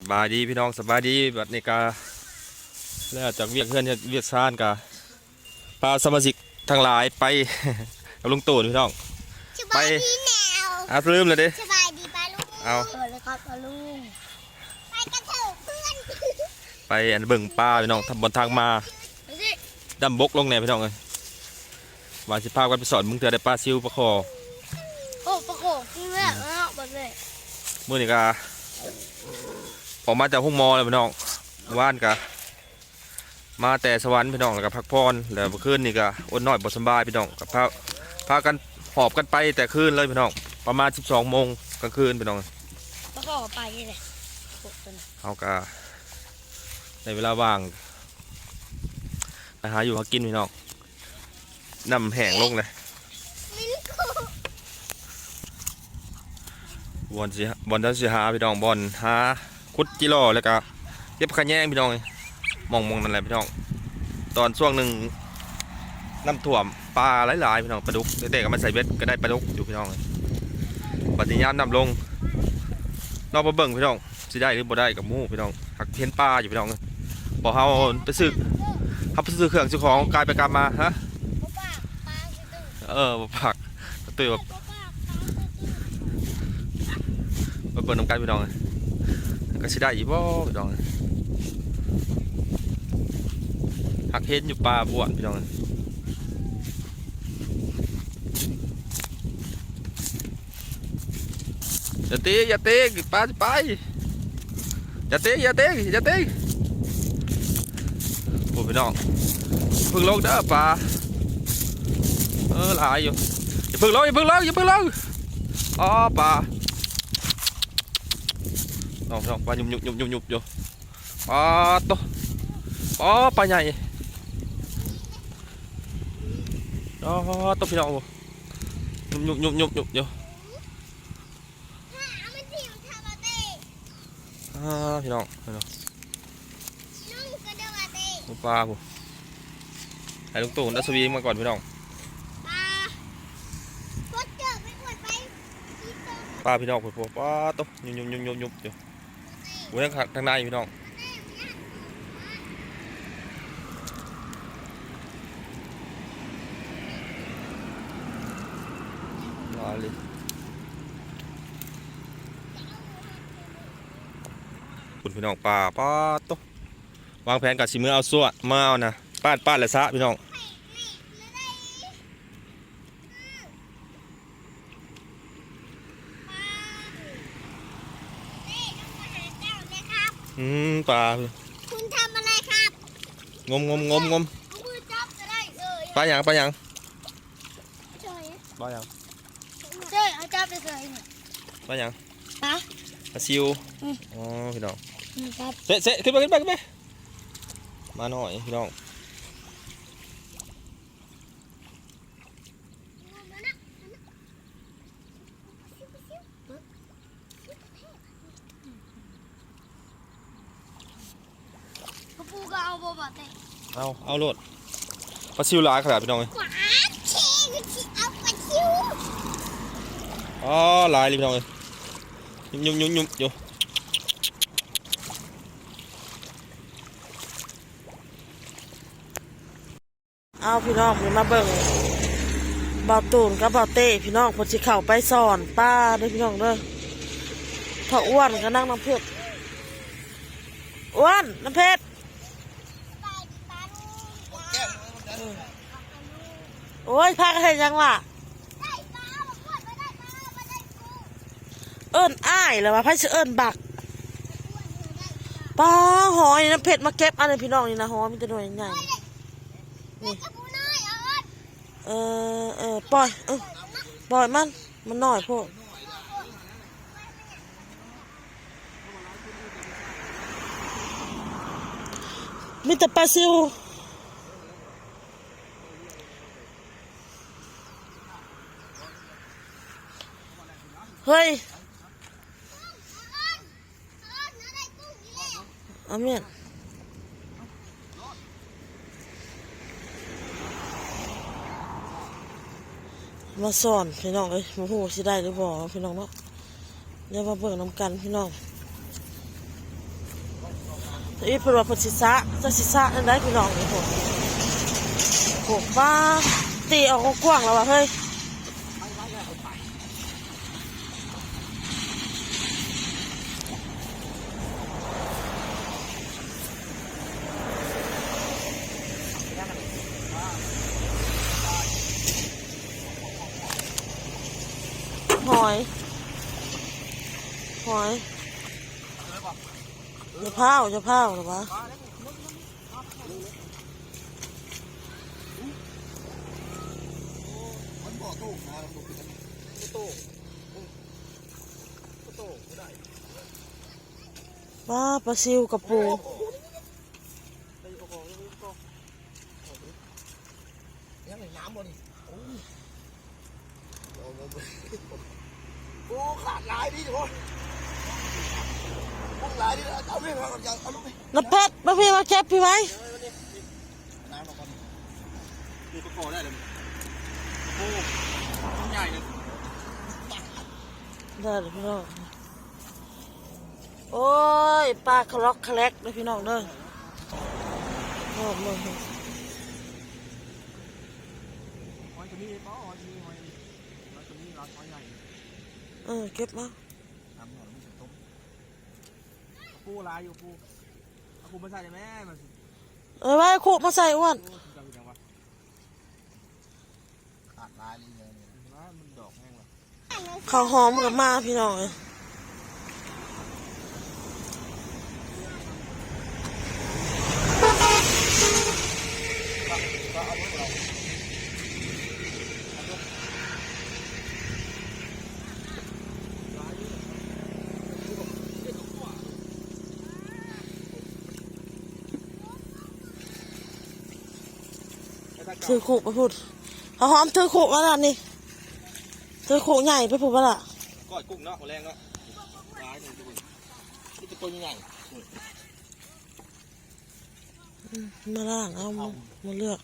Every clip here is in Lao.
ສະບາຍດີພີ່ນ້ອງ ສະບາຍດີ. ບັດນີ້ກະແລ້ວຈາກວຽກເຮືອນວຽກຊານ ກະພາສະມາຊິກທັງຫຼາຍໄປກັບລຸງໂຕນພີ່ນ້ອງ. ສະບາຍດີແນວ ອ້າວ ລືມແລ້ວເດ້. ສະບາຍດີປ້າລຸງ. ເອົາ ສະບາຍດີຄັບປ້າລຸງ. ໄປກັນເຖາະເພື່ອນ ໄປອັນເບິ່ງປາພີ່ນ້ອງ ທາງ ບ່ອນທາງມາ ໄປຊິ ດຳບົກລົງແດ່ພີ່ນ້ອງເອີຍ. ວ່າຊິພາກັນໄປສອນເບິ່ງເທື່ອ ໄດ້ປາຊິວປາຄໍ່. ໂອ້ ປາຄໍ່ກິນແລ້ວເນາະ ບັດນີ້. ມື້ນີ້ກະອອກມາຈາກໂຮງໝໍແລ້ວພີ່ນ້ອງ. ວານກະມາແຕ່ສະຫວັນພີ່ນ້ອງ ແລ້ວກະພັກຜ່ອນ ແລ້ວມື້ຄືນນີ້ກະອົດນ້ອຍບໍ່ສະບາຍພີ່ນ້ອງ ກະພາ ພາກັນຫອບກັນໄປແຕ່ຄືນເລີຍພີ່ນ້ອງ ປະມານສິບສອງໂມງກາງຄືນພີ່ນ້ອງ. ປາຄໍ່ໄປແຫຼະ ໂອ້ ໂຕນັ້ນ. ເຮົາກະໃນເວລາວ່າງ ໄປຫາຢູ່ຫາກິນພີ່ນ້ອງ. ນ້ຳແຫ້ງລົງເລີຍ ບ່ອນຊິ ບ່ອນເຮົາຊິຫາພີ່ນ້ອງ ບ່ອນຫາຂຸດຈິລໍ ແລ້ວກະເກັບຂະແຍງພີ່ນ້ອງ. ໝ່ອງ ໝ່ອງນັ້ນແຫຼະພີ່ນ້ອງ. ຕອນຊ່ວງໜຶ່ງນ້ຳຖ້ວມ ປາຫຼາຍໆພີ່ນ້ອງ ປາດຸກ ແຕ່ກະມາໃສ່ເບັດກະໄດ້ປາດຸກຢູ່ພີ່ນ້ອງ. ບັດນີ້ຍາມນ້ຳລົງ ລອງມາເບິ່ງພີ່ນ້ອງ ຊິໄດ້ຫຼືບໍ່ໄດ້ກະບໍ່ຮູ້ພີ່ນ້ອງ. ຫາກເຫັນປາຢູ່ພີ່ນ້ອງ ເພາະເຮົາໄປຊື້ ເຮົາໄປຊື້ເຄື່ອງຊື້ຂອງ ກາຍໄປກາຍມາ. ຮະ ບໍ່ປາກ ປາກະຕຸ້ຍ. ເອີ ບໍ່ປາກ ກະຕຸ້ຍວ່າ ບໍ່ປາກ ປາກະຕຸ້ຍ. ມາເບິ່ງນຳກັນພີ່ນ້ອງ ກະຊິໄດ້ຢູ່ບໍ່ພີ່ນ້ອງ. ຫາກເຫັນຢູ່ປາບ້ວນພີ່ນ້ອງ. ຢ່າຕີ ຢ່າຕີ ປາຊິໄປ. ຢ່າຕີ ຢ່າຕີ ຢ່າຕີ. ໂອ້ ພີ່ນ້ອງ ເພິ່ງລົງເດີປາ. ເອີ ຫຼາຍຢູ່. ຢ່າເພິ່ງລົງ ຢ່າເພິ່ງລົງ ຢ່າເພິ່ງລົງ. ອໍ ປາ ນ້ອງ ນ້ອງ ປາຍຸບໆໆໆຢູ່. ປາໂຕ ປາ ປາໃຫຍ່. ອໍ ໂຕ ພີ່ນ້ອງ ຍຸບໆໆໆຢູ່. ອ່າ ພີ່ນ້ອງ ພີ່ນ້ອງ ປາພຸ້ນ. ໃຫ້ລຸງໂຕ້ກັບສະວີມາກ່ອນພີ່ນ້ອງ. ປາ ປາພີ່ນ້ອງພຸ້ນ ປາໂຕ ຍຸບໆໆໆຢູ່. ໂອ້ຍ ທາງ ທາງໃນພີ່ນ້ອງ ຫຼາຍເລີຍ. ພຸ້ນພີ່ນ້ອງ ປາ ປາໂຕ ວາງແຜນກະຊິເມືອເອົາສ່ວນ ມາເອົານະ ປາດ ປາດແລ້ວຊະພີ່ນ້ອງ. ອືມ ປາ คุณทำอะไรครับ งม งม งม งม เอามือจับก็ได้ เออ ปลาหยัง ปลาหยัง ปลาหยัง เจ้ย เอาจับไปใส่นี่ ปลาหยัง ปลา ปลาซิว อืม อ๋อ พี่น้อง อืม ครับ เซะ เซะ ขึ้นไป ขึ้นไป ขึ้นไป มาหน่อย พี่น้อง กระปูก็เอาบ่บาดเตะ เอา เอาโลด ปลาซิวหลายขนาดพี่น้องเอ้ย ว้า เช มันสิเอาปลาซิว อ๋อ หลายเลยพี่น้องเอ้ย ยุบๆๆๆอยู่ เอาพี่น้อง นี่มาเบิ่งบ่าวตูนกับบ่าวเต้พี่น้อง เพิ่นสิเข้าไปสอนปลาเด้อพี่น้องเด้อ พ่ออ้วนกับนางน้ำเพชร อ้วน น้ำเพชร โอ้ย พากันเฮ็ดหยังวะ เอิ้นอ้ายแล้ววะ ไผสิเอิ้นบัก ปลาหอยน้ำเพชรมาเก็บ อันนี้พี่น้องนี่นะ หอยมีแต่หน่วยใหญ่ นี่ เออ เออ ปล่อย เออ ปล่อยมัน มันน้อยโพด มีแต่ปลาซิว เฮ้ย เอาเมียน มาสอนพี่น้องเอ้ย บ่ฮู้สิได้หรือบ่พี่น้องเนาะ เดี๋ยวมาเบิ่งนำกันพี่น้อง ອີ່ເພິ່ນວ່າເພິ່ນຊິສະ ຈະຊິສະນັ້ນໄດ້ພີ່ນ້ອງ. ໂອ້ໂຫ ໂອ້ໂຫ ປ້າ ຕີອອກກວ້າງໆແລ້ວວ່າເຮີ້ຍ. ຫອຍ ຫອຍ ຢ່າພ້າວ ຢ່າພ້າວລະວະ. ມັນບໍ່ໂຕນະ ມັນບໍ່ໂຕ ບໍ່ໂຕບໍ່ໄດ້. ປາ ປາຊິວກະປູ ຍັງນ້ຳບໍ່ນີ້? ໂອ້ ໂອ້ ຂາດຫຼາຍດີໂພດ ຂາດຫຼາຍດີ. ເອົາເລີຍ ເອົາເລີຍ ເອົາເລີຍ. ນ້ຳເພັດ ມາພີ່ ມາເກັບພີ່ໄວ້. ນ້ຳອອກກ່ອນ ນີ້ປາຄໍ່ໄດ້ແລ້ວນີ້. ໂອ້ ໃຫຍ່ເລີຍ ໄດ້ແລ້ວພີ່ນ້ອງ. ໂອ້ຍ ປາຄະລັອກຄະແລັກເດີພີ່ນ້ອງເດີ. ຫອຍກະມີບໍ່? ຫອຍກະມີ ຫອຍ ຫອຍກະມີ ລັກຫອຍໃຫຍ່. ເອີ ເກັບມາ ນ້ຳໜອຍມີແຕ່ຕົ້ມ. ເອົາປູຫຼາຍຢູ່ ປູ ເອົາປູມາໃສ່ໄດ້ແມ້? ເອີ ໄວ້ເອົາຄູມາໃສ່ ອ້ວນ. ໂອ້ຍ ຂາດຫຼາຍເລີຍນີ້ ມັນດອກແຮງວ່າ. ເຂົ້າຫອມກະມາພີ່ນ້ອງເອີຍ. ຖືຄຸກໄປພຸ້ນ ເຮົາຫອມຖືຄຸກມາດ້ານນີ້ ຖືຄຸກໃຫຍ່ໄປພຸ້ນບໍ່ລະ. ກ້ອຍກຸ້ງເນາະ ມື້ແລງເນາະ ຫຼາຍໜຶ່ງ ມີແຕ່ໂຕໃຫຍ່. ອືມ ມາລ້າງເອົາ ມາ ມາເລືອກ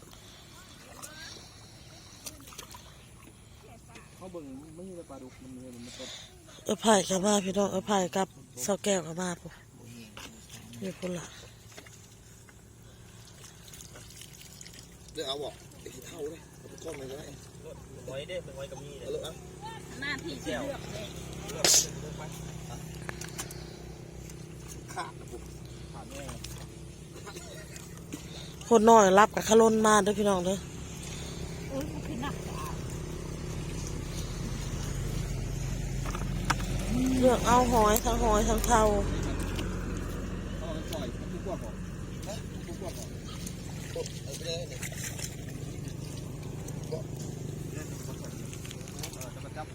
ເຮົາເບິ່ງ ມັນມີແຕ່ປາດຸກ ມັນມີ ມັນເປັນ. ເອື້ອຍໄພກະມາພີ່ນ້ອງ ເອື້ອຍໄພກັບສາວແກ້ວກະມາພຸ້ນ ຢູ່ພຸ້ນລະ. ເລືອກເອົາບໍ່? ເອົາຂີ້ເຖ້າເດ້ ເອົາໄປກ້ອນມັນກະໄດ້. ຫອຍເດ້ ຫອຍກະມີເດ້ ເອົາໂລດ ເອົາ ມາພີ່ຊິເລືອກເດ້ ເລືອກໄປ ຂາດນະພຸ້ນ ຂາດແນ່. ຄົນນ້ອຍລັບກະຂະຫຼົ່ນມາເດີພີ່ນ້ອງເດີ. ໂອ້ຍ ມັນຄືໜັກ ເລືອກເອົາຫອຍ ທັງຫອຍທັງເທົາ. ເອົາໄປປ່ອຍ ມັນຄືພວກບໍ່? ຮະ? ມັນຄືພວກບໍ່? ເອົາໄປເລີຍນີ້ ເອີ ແລ້ວກະຈັບ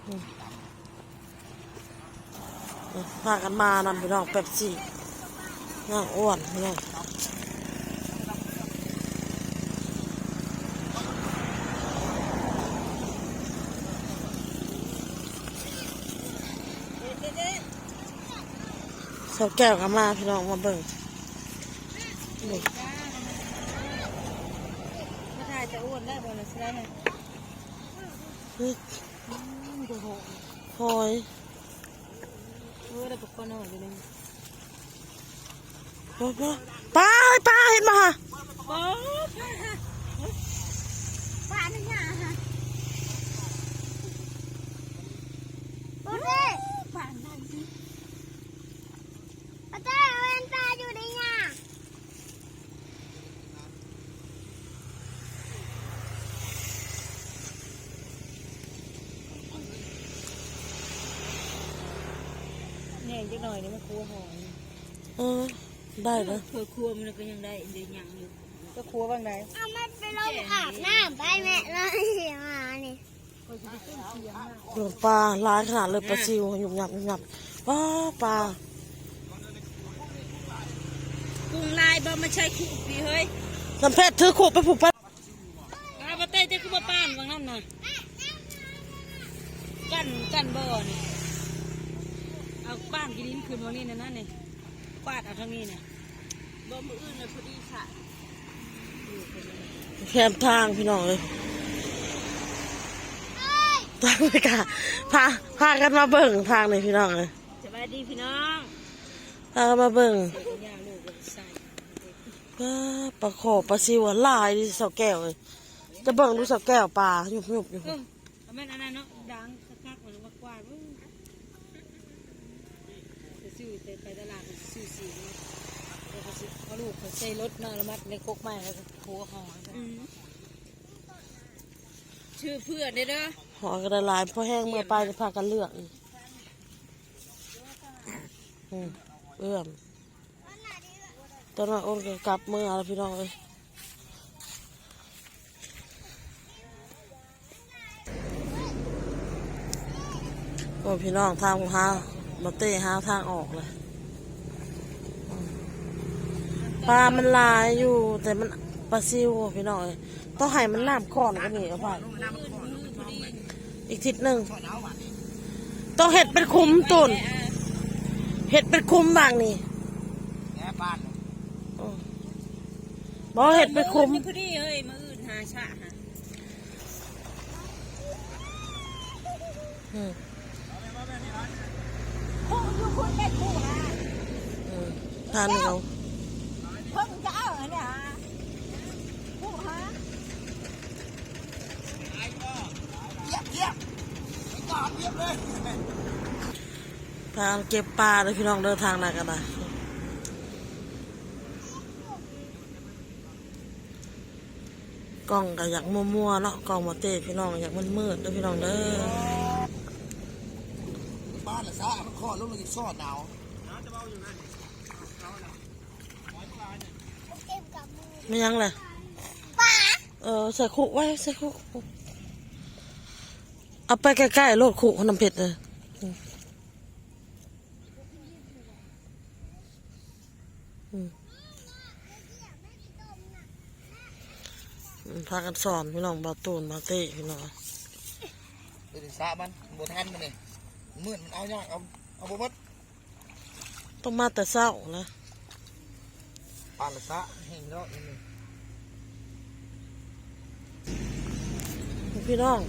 ອືມ ພາກັນມານຳພີ່ນ້ອງ ເປັບຊີ ນາງອ້ວນພີ່ນ້ອງ. ສາວແກ້ວກະມາພີ່ນ້ອງ ມາເບິ່ງ ມາຖ່າຍຕາອ້ວນໄດ້ບໍ່ລະ ຊິໄດ້. ຫອຍ ເອີ ໄດ້ປາຄໍ່ນ້ອຍຢູ່ນີ້ ປາ ປາ ເຫັນບໍ່ຫະ? ປາ ປາ ປາໃນຫຍ້າຫະ ປາ ປາໃນ ປາ ປາຢູ່ໃນຫຍ້າ. ແໜ້ງຈັກໜ້ອຍນີ້ ມາຄົວຫອຍ. ເອີ ໄດ້ເດີ ເຂົ້າຄົວມັນກະຍັງໄດ້ ເດ ຍັງຢູ່ ກະຄົວຫວ່າງໃດ? ເອົາມັນໄປລົງອາບນ້ຳໄປແມ່ ລະຊິມານີ້. ເບິ່ງປາຫຼາຍຂະໜາດເລີຍ ປາຊິວ ຫຍຸບຫຍັບ ຫຍຸບຫຍັບ. ປາ ປາ ກຸ້ງຫຼາຍບໍ່? ມາໃສ່ຄຸກພີ້ເຮີ້ຍ ນ້ຳເພັດ ຖືຄຸກໄປພຸ້ນ ປາ. ປາ ບໍ່ເຕະ ເຈົ້າຄືບໍ່ປານ ນະ ກັນ ກັນບໍ່ນີ້ ເອົາກວ້າງຂີ້ດິນຂຶ້ນວ່ານີ້ນະ ນັ້ນນີ້ ກວາດເອົາທາງນີ້ນະ ບໍ່ ມື້ອື່ນລະພໍດີສະ ແຄມທາງພີ່ນ້ອງເອີຍ ຕາມໄປກະ ພາ ພາກັນມາເບິ່ງທາງນີ້ພີ່ນ້ອງເອີຍ ສະບາຍດີພີ່ນ້ອງ ພາກັນມາເບິ່ງ ປາ ປາຄໍ່ປາຊິວຫຼາຍເດສາວແກ້ວເອີຍ ຈະເບິ່ງດູສາວແກ້ວ ປາຍຸບໆຢູ່ ເອີ ແມ່ນອັນນັ້ນເນາະ ດັງຄັກໆ ມັນວ່າກວ້າງ ເອີ ໄປຊື້ ໄປຕະຫຼາດ ໄປຊື້ສີນເນາະ ແລ້ວກໍຊິເອົາລູກໄປໃສ່ລົດເນາະ ແລ້ວມັດໃນຄົກໄມ້ ແລ້ວກໍຄົວຫໍ ອືມ ຊື້ເພື່ອນເດີ ຫໍກໍໄດ້ຫຼາຍ ພໍແຮງເມື່ອໄປຈະພາກັນເລືອກອີກ ອືມ ເອື້ອມ ຕອນນັ້ນໂອນກໍກັບເມືອແລ້ວພີ່ນ້ອງເອີຍ ໂອ້ ພີ່ນ້ອງ ທາງຫາ ບໍ່ເຕ້ຫາທາງອອກເລີຍ ປາມັນຫຼາຍຢູ່ ແຕ່ມັນ ປາຊິວພີ່ນ້ອງເອີຍ ຕ້ອງໃຫ້ມັນນ້ຳຂ້ອນກວ່ານີ້ ເອົາໄປ ອີກທິດໜຶ່ງ ຕ້ອງເຮັດເປັນຂຸມຕູນ ເຮັດເປັນຂຸມບາງນີ້ ແນ່ບ້ານ ເອີ ບໍ່ເຮັດເປັນຂຸມ ມື້ອື່ນພໍດີເອີຍ ມື້ອື່ນຫາຊະຫາ ອືມ ຜູ້ຢູ່ພຸ້ນເປັນຜູ້ຫາ ອືມ ທ່ານເຮົາ ເພິ່ນກໍເອົາອັນນີ້ຫາ ຜູ້ຫາ ພາກັນເກັບປາເດີພີ່ນ້ອງເດີ ທາງນັ້ນກໍໄດ້ ກ້ອງກໍຢາກມົວໆເນາະ ກ້ອງບໍ່ເຕ້ ພີ່ນ້ອງ ຢາກມືດໆເດີພີ່ນ້ອງເດີ ບ້ານລະຊະ ມັນຄອດລົງມາຢູ່ຊອດໜາວ ແມ່ນຫຍັງລະ? ປາ ເອີ ໃສ່ຄຸໄວ້ ໃສ່ຄຸ ເອົາໄປໃກ້ໆໂລດຄຸ ນ້ຳເພັດເອີ ອືມ ອືມ ອືມ ພາກັນສອນພີ່ນ້ອງ ບ່າວຕູນ ບ່າວເຕ້ພີ່ນ້ອງ ເອີ ສະມັນບໍ່ທັນມັນນີ້ ມືດມັນເອົາຍາກ ເອົາ ເອົາບໍ່ໝົດ ຕ້ອງມາແຕ່ເຊົ້ານະ ປາລະຊະແຫ້ງແລ້ວ ພີ່ນ້ອງ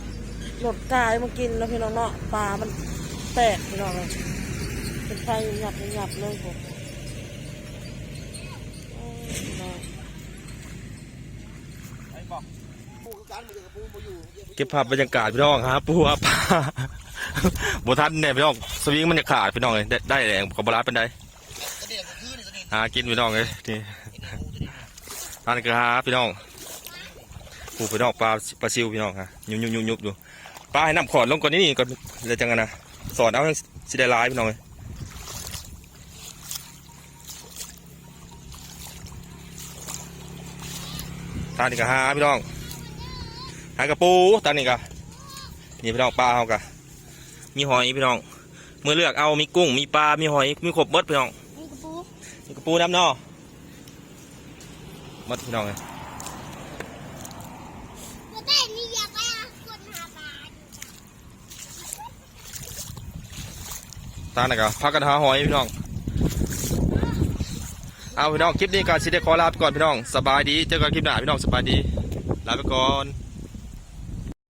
ລົດກາຍມາກິນແລ້ວພີ່ນ້ອງເນາະ ປາມັນແຕກພີ່ນ້ອງເອີຍ ເປັນໄຟຫຍັບໆເລີຍພຸ້ນ ໂອ້ຍ ພີ່ນ້ອງ ເກັບພາບບັນຍາກາດພີ່ນ້ອງ ຫາປູຫາປາ ບໍ່ທັນແດ່ພີ່ນ້ອງ ສະວິງມັນຈະຂາດພີ່ນ້ອງເອີຍ ໄດ້ ໄດ້ແຫຼະກໍບໍ່ຫຼາຍປານໃດ ຫາກິນພີ່ນ້ອງເອີຍ ນີ້ ອັນນີ້ກໍຫາພີ່ນ້ອງ ຜູ້ພີ່ນ້ອງ ປາ ປາຊິວພີ່ນ້ອງ ຫາຍຸບໆໆຢູ່ ປາໃຫ້ນ້ຳຂອດລົງກ່ອນນີ້ກ່ອນ ແລ້ວຈັ່ງອັນນະ ສອນເອົາ ຊິໄດ້ຫຼາຍພີ່ນ້ອງເອີຍ ທາງນີ້ກໍຫາພີ່ນ້ອງ ຫາກະປູ ທາງນີ້ກໍ ນີ້ພີ່ນ້ອງ ປາເຮົາກໍ ມີຫອຍພີ່ນ້ອງ ມື້ເລືອກເອົາ ມີກຸ້ງ ມີປາ ມີຫອຍ ມີຄົບໝົດພີ່ນ້ອງ ມີກະປູ ມີກະປູນຳເນາະ ໝົດພີ່ນ້ອງເອີຍ ຕານະກະພາກັນຫາຫອຍພີ່ນ້ອງ ເອົາພີ່ນ້ອງ ຄລິບນີ້ກໍຊິໄດ້ຂໍລາໄປກ່ອນພີ່ນ້ອງ ສະບາຍດີ ເຈີກັນຄລິບໜ້າພີ່ນ້ອງ ສະບາຍດີ ລາໄປກ່ອນ.